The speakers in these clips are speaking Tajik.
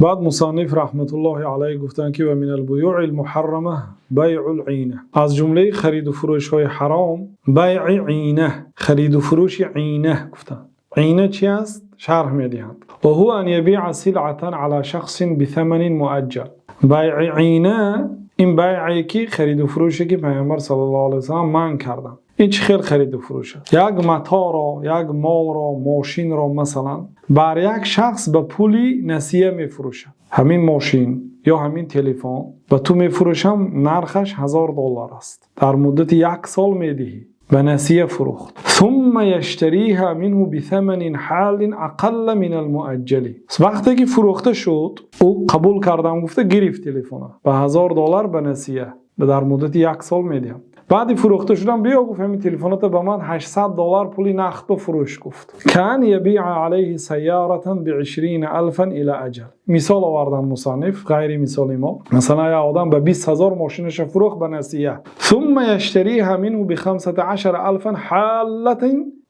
Баъд мусанниф раҳматуллоҳи алайҳ гуфтанд, ки ومن البيوع المحرمة بيع العينة. Аз ҷумлаи хариду фурӯшҳои ҳаром байъи ийна, хариду фурӯши ийна гуфтанд. Ийна чи аст? Шарҳ медиҳанд. وهو أن يبيع سلعة على شخص بثمن مؤجل. Байъи ийна ин байъе ки, хариду фурӯше ки Паёмбар саллаллоҳу алайҳи васаллам манъ карданд. Ин чӣ хел хариду фурӯш аст? Як матоъро, як молро, мошинро масалан бар як шахс ба пули насия мефурӯшад. Ҳамин мошин ё ҳамин телефон ба ту мефурӯшам, нархаш 1000 доллар аст, дар муддати як сол медиҳӣ. Ба насия фурӯхт. ثم يشتريها منه بثمن حال أقل من المؤجل. Вақте ки фурӯхта шуд, ӯ қабул кардам гуфта гирифт телефона ба 1000 доллар ба насия, дар муддати як сол медиҳам. Баъди фурӯхта шудан биё гуфт, ҳамин телефоната ба ман 800 доллар пули нақд ба фурӯш гуфт. كأن يبيع عليه سيارة بعشرين ألفا إلى أجل. Мисол овардан мусанниф, ғайри мисоли мо. Масалан, як одам ба 20 000 мошинаша фурӯхт ба насия. ثم يشتريها منه ب15 ألفا حالة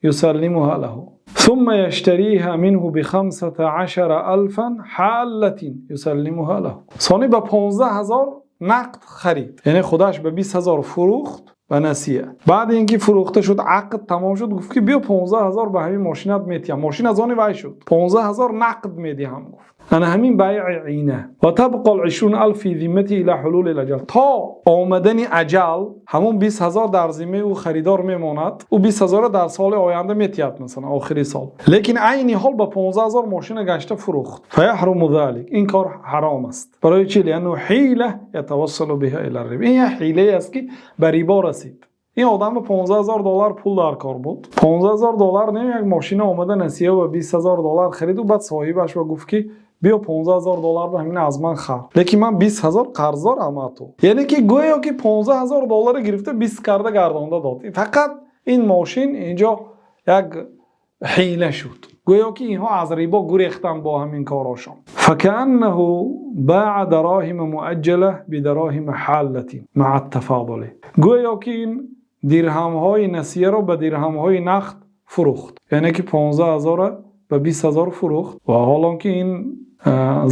يسلمها له، ثم يشتريها منه ب15 ألفا حالة يسلمها له. Сони ба 15 000 нақд харид. Яъне худаш ба 20 000 фурӯхт ба насия. Баъди ин ки фурӯхта шуд, ақд тамом шуд, гуфт ки биё, 15 000 ба ҳамин мошинат метиҳам. Мошин аз они вай шуд. 15 000 нақд медиҳам гуфт. Ана ҳамин байъи ийна. وتبقى العشرون ألف في ذمته إلى حلول الأجل. То омадани аҷал ҳамон 20 000 дар зиммаи ӯ харидор мемонад. Ӯ 20 000-ро дар соли оянда метиҳад, масалан, охири сол. Лекин айни ҳол ба 15 000 мошина гашта фурӯхт. فيحرم ذلك. Ин кор ҳаром аст. Барои чӣ? لأنه حيلة يتوصل بها إلى الربا. Ин як ҳилае аст, ки ба рибо расид. Ин одам ба 15 000 доллар пул дар кор буд. 15 000 доллар не, як мошина омада насия ба 20 000 доллар хариду, баъд соҳибаш ба гуфт, ки биё, 15 000 доллар ба ҳамин аз ман хар, лекин ман 20 000 қарздорам аз ту. Яъне ки гӯё ки 15 000 доллара гирифта, 20 карда гардонда дод. Фақат ин мошин инҷо як ҳила шуд. Гӯё ки инҳо аз рибо гурехтанд бо ҳамин корошон. فكأنه باع دراهم مؤجلة بدراهم حالة مع التفاضل. Гӯё ки ин дирҳамҳои насияро ба дирҳамҳои нақд фурӯхт. Яъне ки 15 000-ро ба 20 000 фурӯхт ва ҳолон ки ин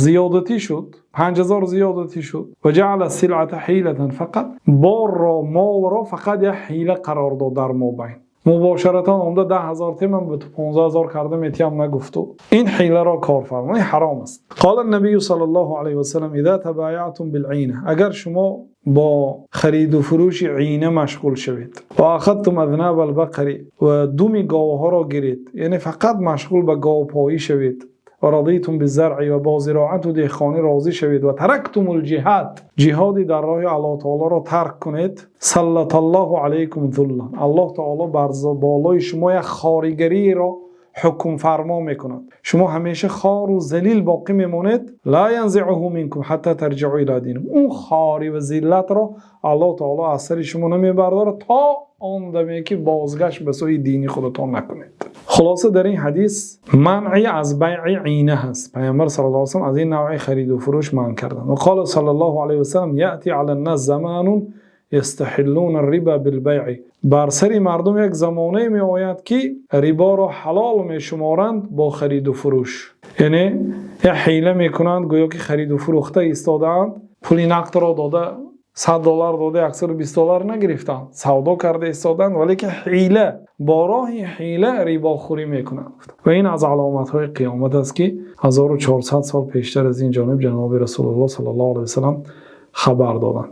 зиёдатӣ шуд, 5000 зиёдатӣ шуд. وجعل السلعة حيلة фақат борро, молро фақат як ҳила қарор дод дар мобайн. Мубошаратан омда 10 000 темам ба ту 15 000 карда метиҳам нагуфту, ин ҳиларо кор фармуд. Ин ҳаром аст. قال النبي صلى الله عليه وسلم: إذا تبايعتم بالعينة. Агар шумо бо хариду фурӯши ийна машғул шавед, وأخذتم أذناب البقر, ва думи говҳоро гиред, яъне фақат машғул ба говпоӣ шавед, ورضيتم بالزرع, ва бо зироату деҳқонӣ розӣ шавед, وتركتم الجهاد, ҷиҳоди дар роҳи Аллоҳ таолоро тарк кунед, سلط الله عليكم ذلا, Аллоҳ таоло бар болои шумо як хоригариро ҳукмфармо мекунад. Шумо ҳамеша хору залил боқӣ мемонед. لا ينزعه منكم حتى ترجعوا إلى دينكم. Он хорӣ ва зиллатро Аллоҳ таоло аз сари шумо намебардорад то он даме ки бозгашт ба сӯи дини худатон накунед. Хулоса, дар ин ҳадис манъи аз байъи ийна ҳаст. Пайғамбар саллаллоҳу алайҳи васаллам аз ин навъи хариду фурӯш манъ карданд. وقال صلى الله عليه وسلم: يأتي على الناس زمان يستحلون الربا بالبيع. Бар сари мардум як замонае меояд, ки риборо ҳалол мешуморанд бо хариду фурӯш. Яъне як ҳила мекунанд, гӯё ки хариду фурӯхта истодаанд. Пули нақдро дода, 100 доллар дода, 120 доллар нагирифтанд, савдо карда истодаанд, валекин ҳила, бо роҳи ҳила рибохӯрӣ мекунанд. Ва ин аз аломатҳои қиёмат аст, ки 1400 сол пештар аз ин ҷониб ҷаноби Расулуллоҳ саллаллоҳу алайҳи васаллам хабар доданд.